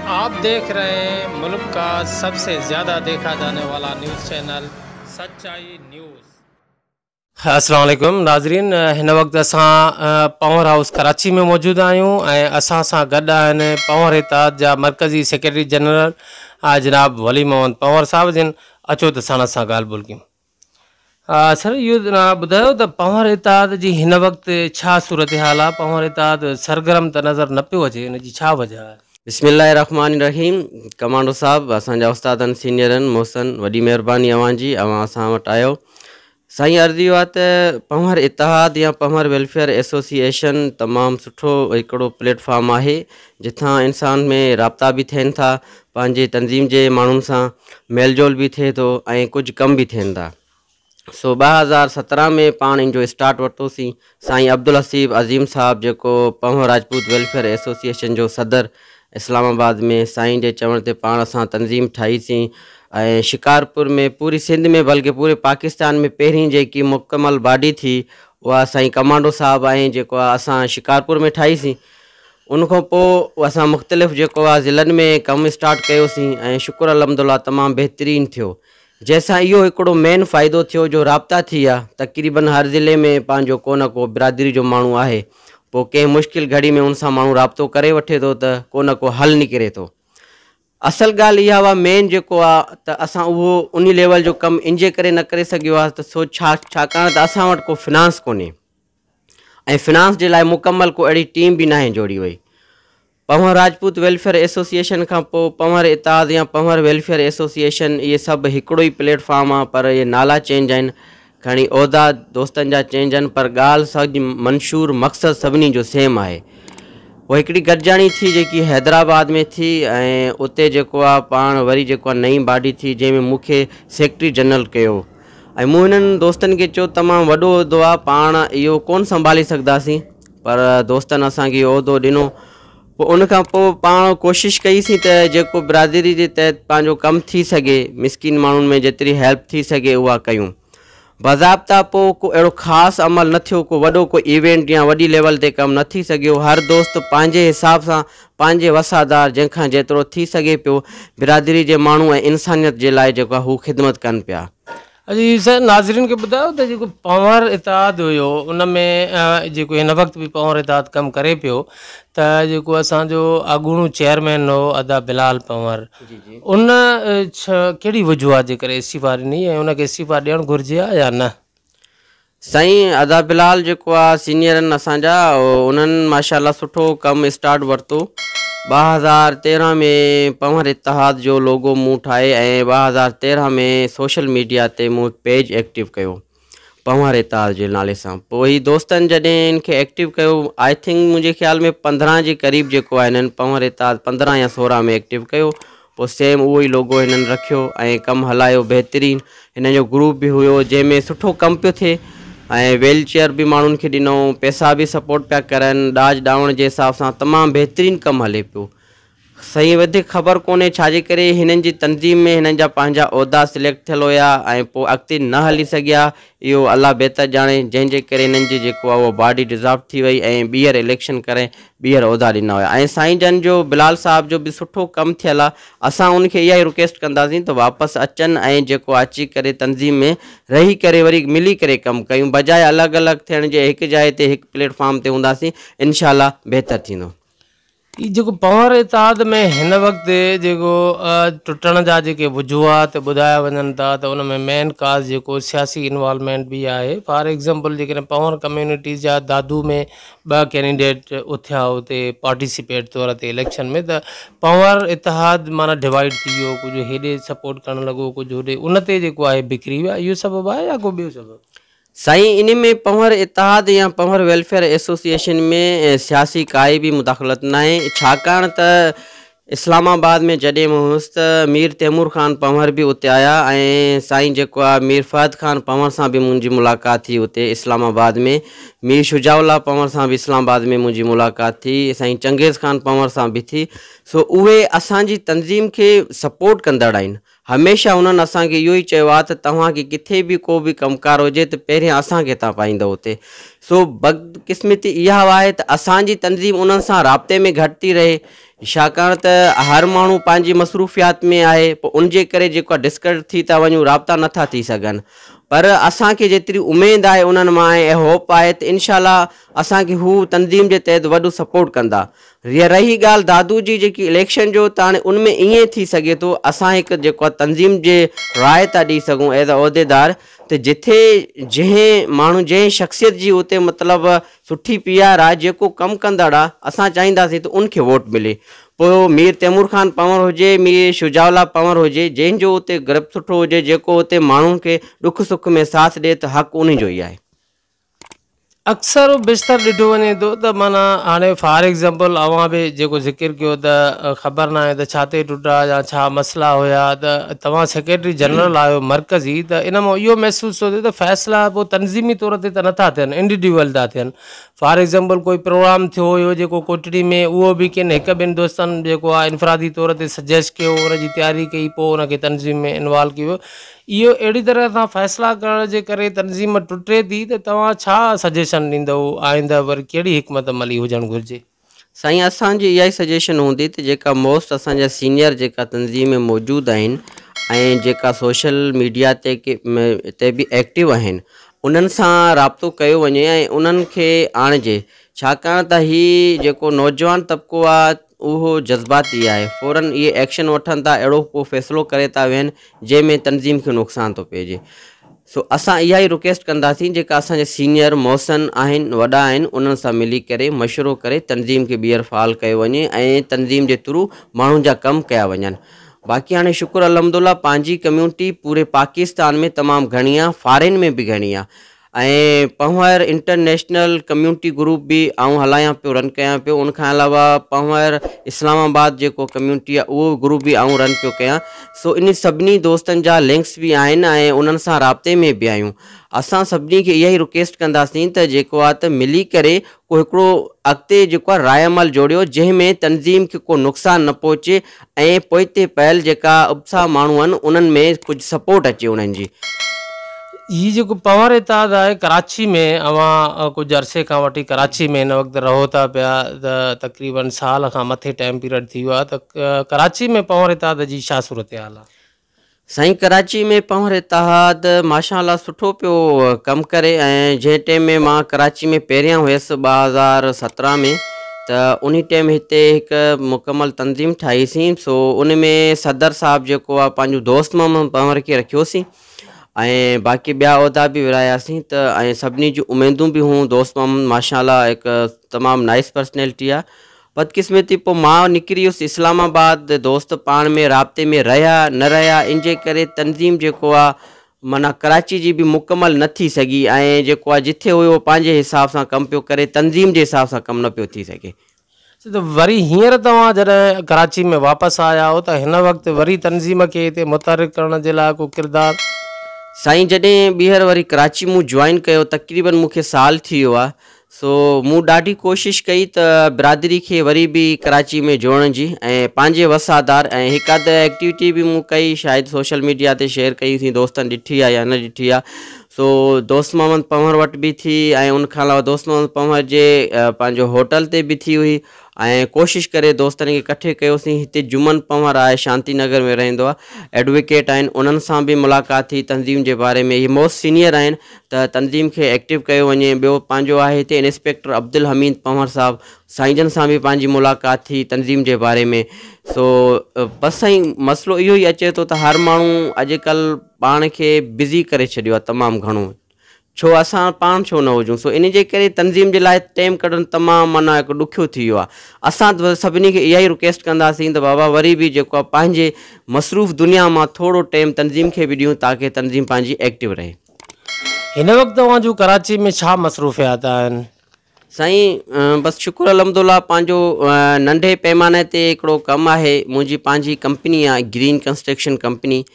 आप देख रहे हैं मुल्क का सबसे ज़्यादा देखा जाने वाला न्यूज़ चैनल सच्चाई न्यूज़। अस्सलाम वालेकुम नाज़रीन, हिन वक़्तु असां पावर हाउस कराची में मौजूदु आहियूं ऐं असां सां गॾु आहिनि पावर इत्तेहाद जा मरकज़ी सेक्रेटरी जनरल जनाब वली मोहम्मद पंवर साहब जिन। अचो त साण सां ॻाल्हि ॿोल कयूं। सर, इहो ॿुधायो त पंवर इत्तेहाद जी हिन वक़्तु छा सूरत हाल आहे? पंवर इत्तेहाद सरगर्म त नज़र न पियो अचे, हिन जी छा वजह आहे? बिस्मिल्लाहिर्रहमानिर्रहीम। कमांडो साहब, असांजा उस्ताद आहिनि, सीनियर आहिनि, मोहसन, वॾी महिरबानी अव्हांजी, अव्हां असां वटि आयो। साईं, अर्ज़ु इहो आहे त पंवर इत्तेहाद या पंवर वेलफेयर एसोसिएशन तमामु सुठो हिकिड़ो प्लेटफॉर्म आहे, जिथां इंसान में राब्ता बि थियनि था, पंहिंजी तंज़ीम जे माण्हुनि सां मेलजोल बि थिए थो ऐं कुझु कमु बि थियनि था। सो 2017 में पाण इन जो स्टार्ट वरितोसीं। साईं अब्दुल हसीब अज़ीम साहब, जेको पंवर राजपूत वेलफेयर एसोसिएशन जो सदर इस्लामाबाद में, साईं जे चवण ते पाण असां तंज़ीम ठाहीसीं ऐं शिकारपुर में, पूरी सिंध में बल्कि पूरे पाकिस्तान में पहिरीं जेकी मुकमल बॉडी थी उहा साईं कमांडो साहब ऐं जेको आहे असां शिकारपुर में ठाहीसीं। उनखां पोइ असां मुख़्तलिफ़ जेको आहे ज़िलनि में कमु स्टार्ट कयोसीं ऐं शुक्र अल्हम्दुलिल्लाह तमामु बहितरीन थियो, जंहिंसां इहो हिकिड़ो मेन फ़ाइदो थियो जो राब्ता थी विया। तक़रीबन हर ज़िले में पंहिंजो को न को बिरादरी जो माण्हू आहे, पोइ कंहिं मुश्किल घड़ी में उन सां माण्हू राब्तो करे वठे थो त को न को हल निकिरे थो। असल ॻाल्हि इहा आहे, मेन जेको आहे त असां उहो उन लेवल जो कमु इन जे करे न करे सघियो आहे त सो छा छाकाणि त असां वटि को फिनांस कोन्हे ऐं फिनांस जे लाइ मुकमल को अहिड़ी टीम बि नाहे जोड़ी वई। पंवर राजपूत वेलफेयर एसोसिएशन खां पोइ पंवर इत्तेहाद या पंवर वेलफेयर एसोसिएशन, इहे सभु हिकिड़ो ई प्लेटफॉर्म आहे, पर इहे नाला चेंज आहिनि, खणी उहिदा दोस्तनि जा चेंज आहिनि, पर ॻाल्हि सॼी मंशूर मक़सदु सभिनी जो सेम आहे। पोइ हिकिड़ी गॾिजाणी थी जेकी हैदराबाद में थी ऐं उते जेको आहे पाण वरी जेको आहे नई बॉडी थी, जंहिंमें मूंखे सेक्रेटरी जनरल कयो ऐं मूं हिननि दोस्तनि खे चयो तमामु वॾो उहिदो आहे, पाण इहो कोन संभाली सघंदासीं, पर दोस्तनि असांखे इहो उहिदो ॾिनो। पोइ उन खां पोइ पाण कोशिशि कईसीं त जेको बिरादरी जे तहत पंहिंजो कमु थी सघे, मिसकिन माण्हुनि में जेतिरी हेल्प थी सघे उहा कयूं। बाज़ाब्ता पोइ को अहिड़ो ख़ासि अमल न थियो, को वॾो को इवेंट या वॾी लेवल ते कमु न थी सघियो। हर दोस्त पंहिंजे हिसाब सां पंहिंजे वसादार जंहिंखां जेतिरो थी सघे पियो बिरादरी जे माण्हू ऐं इंसानियत जे लाइ जेको आहे हू ख़िदमत कनि पिया। अजी सर, नाज़रीन खे ॿुधायो त जेको पंवर इत्तेहाद हुयो उन में जेको हिन वक़्तु बि पंवर इत्तेहाद कमु करे पियो, त जेको असांजो अॻूणो चेयरमैन हो अदा बिलाल पंवर, उन कहिड़ी वजूहात जे करे इस्तीफ़ा ॾिनी ऐं उनखे इस्तीफ़ा ॾियणु घुरिजे हा या न? साईं, अदा बिलाल जेको आहे सीनियर आहिनि असांजा, उन्हनि माशाअल्लाह सुठो कमु स्टार्ट वरितो। 2013 में पंवर इत्तेहाद जो लोगो मूं ठाहे ऐं 2013 में सोशल मीडिया ते मूं पेज एक्टिव कयो पंवर इत्तेहाद जे नाले सां। पोइ दोस्तनि जॾहिं इनखे एक्टिव कयो, I think मुंहिंजे ख़्याल में 15 जे क़रीब जेको आहे हिननि पंवर इत्तेहाद 15 या 16 में एक्टिव कयो। पोइ सेम उहो ई लोगो हिननि रखियो ऐं कमु हलायो बहितरीन। हिन जो ग्रुप बि हुयो जंहिंमें सुठो कमु पियो थिए ऐं व्हील चेयर बि माण्हुनि खे ॾिनऊं, पैसा बि सपोर्ट पिया करनि, ॾाज ॾावण जे हिसाब सां तमामु बहितरीन कमु हले पियो। सही वधीक ख़बर कोन्हे छाजे करे हिननि जी तंज़ीम में हिननि जा पंहिंजा उहिदा सिलेक्ट थियल हुया ऐं पोइ अॻिते न हली सघिया, इहो अलाह बहितर ॼाणे, जंहिंजे करे हिननि जी जेको आहे उहा बॉडी डिज़ॉल्व थी वई ऐं ॿीहर इलेक्शन करे ॿीहर उहिदा ॾिना हुया। ऐं साईं जन जो बिलाल साहब जो बि सुठो कमु थियल आहे, असां उनखे इहा ई रिक्वेस्ट कंदासीं त वापसि अचनि ऐं जेको अची करे तंज़ीम में रही करे वरी मिली करे कमु कयूं, बजाए अलॻि अलॻि थियण जे हिकु जाइ ते हिकु प्लेटफॉर्म ते हूंदासीं, इनशा बहितर थींदो। ही जेको पंवर इत्तेहाद में हिन वक़्तु जेको टुटण जा जेके वजूहात ॿुधाया वञनि था त उन में मेन काज़ जेको सियासी इन्वॉल्वमेंट बि आहे। फॉर एग्ज़ाम्पल, जेकॾहिं पंवर कम्यूनिटी जा दादू में 2 कैंडिडेट उथिया उते पार्टिसिपेट तौर ते इलेक्शन में, त पंवर इत्तेहाद माना डिवाइड थी वियो, कुझु हेॾे सपोर्ट करणु लॻो, कुझु होॾे, उन ते जेको आहे बिकिरी विया। इहो सबबु आहे या को ॿियो सबबु? साईं, इन में पंवर इत्तेहाद या पंवर वेलफेयर एसोसिएशन में सियासी काई बि मुदाख़लत न आहे, छाकाणि त इस्लामाबाद में जॾहिं मां हुयुसि त मीर तैमूर ख़ान पंवर बि उते आया ऐं साईं जेको आहे मीर फ़हद ख़ान पंवर सां बि मुंहिंजी मुलाक़ात थी उते इस्लामाबाद में, मीर शुजाउल्लाह पंवर सां बि इस्लामाबाद में मुंहिंजी मुलाक़ात थी, साईं चंगेज़ ख़ान पंवर सां बि थी। सो उहे असांजी तंज़ीम खे सपोर्ट कंदड़ आहिनि। هميشه انهن اسان کي اهو ئي چيو آهي ته توهان کي ڪٿي به ڪو به ڪم ڪار هجي ته پهريان اسان کي توهان پائيندؤ اتي. سو بدقسمتي اها آهي ته اسان جي تنظيم انهن سان رابطي ۾ گهٽ ٿي رهي ڇاڪاڻ ته هر ماڻهو پنهنجي مصروفيات ۾ آهي پوء ان جي ڪري جيڪو آهي ڊسڪنيڪٽ ٿي ٿا وڃون رابطا نه ٿا ٿي سگهن پر اسان کي جيتري اميد آهي انهن مان ۽ هوپ آهي ته انشاء الله اسان کي هو تنظيم جي تحت وڏو سپورٽ ڪندا. رهي ڳالهه دادو جي جيڪي اليڪشن جو ته هاڻي ان ۾ ائين ٿي سگهي ٿو اسان هڪ جيڪو آهي تنظيم جي راء ٿا ڏئي سگهون ايز ا عهديدار ته جٿي جنهن ماڻهو جنهن شخصيت جي اتي مطلب سٺي پي آر آهي جيڪو ڪم ڪندڙ آهي اسان چاهينداسين ته ان کي ووٽ ملي پوء مير تيمور خان پنهور هجي مير شجاع الله پنهور هجي جنهن جو اتي گرپ سٺو هجي جيڪو اتي ماڻهن کي ڏک سک ۾ ساٿ ڏي ته حق انهي جو ئي آهي. اڪثر و بيشتر ڏٺو وڃي ٿو ته معنيٰ هاڻي فار ايگزامپل اوهان به جيڪو ذڪر ڪيو ته خبر ناهي ته ڇا تي ٽٽا يا ڇا مسئلا هيا ته توهان سيڪريٽري جنرل آهيو مرڪزي ته ان مان اهو محسوس ٿو ٿئي ته فيصلا پوء تنظيمي طور تي ته نٿا ٿين انڊيوڊيول ٿا ٿين فار ايگزامپل ڪوئي پروگرام ٿيو هيو جيڪو ڪوٽڙي ۾ اهو به ڪن هڪ ٻن دوستن جيڪو آهي انفرادي طور تي سجيسٽ ڪيو ان جي تياري ڪئي پوء ان کي تنظيم ۾ انوالو ڪيو ويو اهو اهڙي طرح سان فيصلا ڪرڻ جي ڪري تنظيم ٽٽي ٿي ته توهان ڇا سجيشن ڏيندؤ آئنده وري ڪهڙي حڪمت عملي هجڻ گهرجي. سائين اسان جي اها ئي سجيشن هوندي ته جيڪا موسٽ اسان جا سينيئر جيڪا تنظيم ۾ موجود آهن ۽ جيڪا سوشل ميڊيا تي تي به ايڪٽو آهن انهن سان رابطو ڪيو وڃي ۽ انهن کي آڻجي ڇاڪاڻ ته هي جيڪو نوجوان طبقو آهي اهو جذباتي آهي فورن اهي ايڪشن وٺن ٿا اهڙو ڪو فيصلو ڪري ٿا ويهن جنهن ۾ تنظيم کي نقصان ٿو پئجي سو اسان اها ئي رڪويسٽ ڪنداسين جيڪا اسان جا سينيئر محسن آهن وڏا آهن انهن سان ملي ڪري مشورو ڪري تنظيم کي ٻيهر فعال ڪيو وڃي ۽ تنظيم جي ٿرو ماڻهن جا ڪم ڪيا وڃن باقي هاڻي شڪر الحمدالله پنهنجي ڪميونٽي پوري پاڪستان ۾ تمام گهڻي آهي فارين ۾ به گهڻي آهي ۽ پنهور انٽرنيشنل ڪميونٽي گروپ به آئون هلايان پيو رن ڪيان پيو ان کان علاوه پنهور اسلام آباد جيڪو ڪميونٽي آهي اهو گروپ به آئون رن پيو ڪيان سو انهن سڀني دوستن جا لنڪس به آهن ۽ انهن سان رابطي ۾ به آهيون اسان سڀني کي اها ئي رڪويسٽ ڪنداسين ته جيڪو آهي ته ملي ڪري ڪو هڪڙو اڳتي جيڪو آهي راء عمل جوڙيو جنهن ۾ تنظيم کي ڪو نقصان نه پهچي ۽ پوئتي پيل جيڪا ابسا ماڻهو آهن انهن ۾ ڪجهه سپورٽ اچي انهن جي. هي جيڪو پنهور اتحاد آهي ڪراچي ۾ اوهان ڪجهه عرصي کان وٺي ڪراچي ۾ هن وقت رهو ٿا پيا ته تقريبن سال کان مٿي ٽائيم پيريڊ ٿي ويو آهي ته ڪراچي ۾ پنهور اتحاد جي ڇا صورتحال آهي؟ سائين ڪراچي ۾ پنهور اتحاد ماشاء الله سٺو پيو ڪم ڪري ۽ جنهن ٽيم ۾ مان ڪراچي ۾ پهريان هيس 2017 ۾ ته انهي ٽيم هتي هڪ مڪمل تنظيم ٺاهي سين سو ان ۾ صدر صاحب جيڪو آ پنهنجو دوست محمد پنهور کي رکيوسين ۽ باقي ٻيا عهدا به ورهاياسين ته ۽ سڀني جون اميدون به هيون دوست محمد ماشاء الله هڪ تمام نائس پرسنالٽي آ بدقسمتي پوء مان نڪري ويس اسلام آباد دوست پاڻ ۾ رابطي ۾ رهيا نه رهيا انجي ڪري تنظيم جيڪو آ معنيٰ ڪراچي جي به مڪمل نه ٿي سگهي ۽ جيڪو آ جٿي هيو پنهنجي حساب سان ڪم پيو ڪري تنظيم جي حساب سان ڪم نه پيو ٿي سگهي. ته وري هينئر توهان جڏهن ڪراچي ۾ واپس آيا آهيو ته هن وقت وري تنظيم کي هتي متحرڪ ڪرڻ جي لاء ڪو ڪردار؟ سائين جڏهن ٻيهر وري ڪراچي مون جوائن ڪيو تقريبن مون کي سال ٿي ويو آ سو مون ڏاڍي ڪوشش ڪئي ته برادري کي وري به ڪراچي ۾ جوڙڻ جي ۽ پنهنجي وس آڌار ۽ هڪ اڌ ايڪٽيوٽي به مون ڪئي شايد سوشل ميڊيا تي شيئر ڪئي سين دوستن ڏٺي آ يا نه ڏٺي آ سو دوست محمد پنهور وٽ به ٿي ۽ ان کان علاوه دوست محمد پنهور جي پنهنجو هوٽل تي به ٿي هئي ۽ ڪوشش ڪري دوستن کي ڪٺي ڪيوسين هتي جمن پنهور آهي شانتي نگر ۾ رهندو آهي ايڊووڪيٽ آهن انهن سان به ملاقات ٿي تنظيم جي باري ۾ هي موسٽ سينيئر آهن ته تنظيم کي ايڪٽو ڪيو وڃي ٻيو پنهنجو آهي هتي انسپيڪٽر عبدالحميد پنهور صاحب سائين جن سان به پنهنجي ملاقات ٿي تنظيم جي باري ۾ سو بس سائين مسئلو اهو ئي اچي ٿو ته هر ماڻهو اڄڪلهه پاڻ کي بزي ڪري ڇڏيو آهي تمام گهڻو ڇو اسان پاڻ ڇو نه هجون سو ان جي ڪري تنظيم جي لاء ٽيم ڪڍڻ تمام معنيٰ هڪ ڏکيو ٿي ويو آهي اسان ته سڀني کي اها ئي رڪويسٽ ڪنداسين ته بابا وري به جيڪو آهي پنهنجي مصروف دنيا مان ٿورو ٽيم تنظيم کي به ڏيون تاڪه تنظيم پنهنجي ايڪٽو رهي. هن وقت اوهان جون ڪراچي ۾ ڇا مصروفيات آهن؟ سائين بس شڪر الحمدالله پنهنجو ننڍي پيماني تي هڪڙو ڪم آهي منهنجي پنهنجي ڪمپني آهي گرين ڪنسٽرڪشن ڪمپني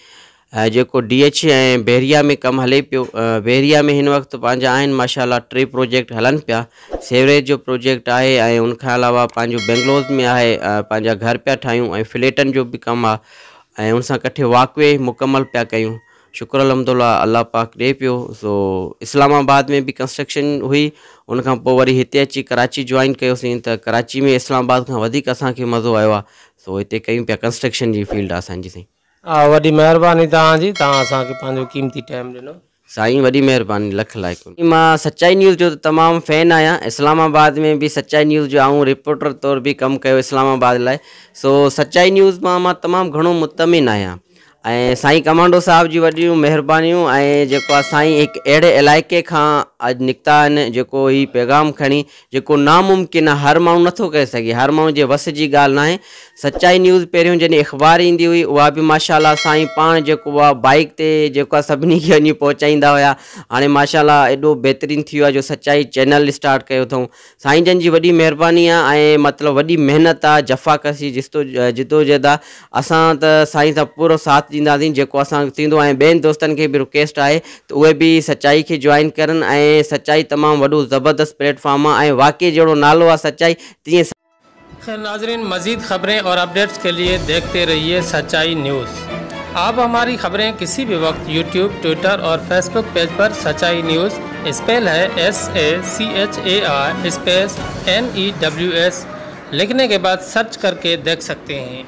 جيڪو ڊي ايڇ اي ۽ بحريا ۾ ڪم هلي پيو بحريا ۾ هن وقت پنهنجا آهن ماشاء الله ٽي پروجيڪٽ هلن پيا سيوريج جو پروجيڪٽ آهي ۽ ان کان علاوه پنهنجو بنگلوز ۾ آهي پنهنجا گهر پيا ٺاهيون ۽ فليٽن جو به ڪم آهي ۽ ان سان ڪٺي واڪ وي مڪمل پيا ڪيون شڪر الحمدالله الله پاڪ ڏي پيو سو اسلام آباد ۾ به ڪنسٽرڪشن هئي ان کان پوء وري هتي اچي ڪراچي جوائن ڪيوسين ته ڪراچي ۾ اسلام آباد کان وڌيڪ اسان کي مزو آيو آهي سو هتي ڪيون پيا ڪنسٽرڪشن جي فيلڊ آهي اسان جي سائين. وڏي مهرباني توهان جي توهان اسان کي پنهنجو قيمتي ٽائيم ڏنو. سائين وڏي مهرباني لک لائق. مان سچائي نيوز جو ته تمام فين آهيان اسلام آباد ۾ به سچائي نيوز جو آئون رپورٽر طور به ڪم ڪيو اسلام آباد لاء سو سچائي نيوز مان مان تمام گهڻو مطمئن آهيان ۽ سائين ڪمانڊو صاحب جون وڏيون مهربانيون ۽ جيڪو آهي سائين هڪ اهڙي علائقي کان اڄ نڪتا آهن جيڪو هي پيغام کڻي جيڪو ناممڪن آهي هر ماڻهو نٿو ڪري سگهي هر ماڻهو جي وس جي ڳالهه ناهي سچائي نيوز پهريون جڏهن اخبار ايندي هئي اها به ماشاء الله سائين پاڻ جيڪو آهي بائيڪ تي جيڪو آهي سڀني کي وڃي پهچائيندا هيا هاڻي ماشاء الله ايڏو بهترين ٿي ويو آهي جو سچائي چينل اسٽارٽ ڪيو اٿئون سائين جن جي وڏي مهرباني آهي ۽ مطلب وڏي محنت آهي جفاڪشي جستو جدوجهد آهي اسان ته سائين سان پورو ساٿ ڏينداسين جيڪو اسان کان ٿيندو ۽ ٻين دوستن کي به رڪويسٽ آهي ته اهي به سچائي کي جوائن ڪرن ۽ سچائي تمام وڏو زبردست پليٽ فارم آهي ۽ واقعي جهڙو نالو آهي سچائي تيئن خير ناظرين مزيد خبرين اور اپڊيٽس کے لئے دیکھتے رہیے سچائی نیوز آپ ہماری خبریں کسی بھی وقت یوٹیوب ٹویٹر اور فیس بک پیج پر سچائی نیوز اسپیل ہے S A C H A I space N E W S لکھنے کے بعد سرچ کر کے دیکھ سکتے ہیں۔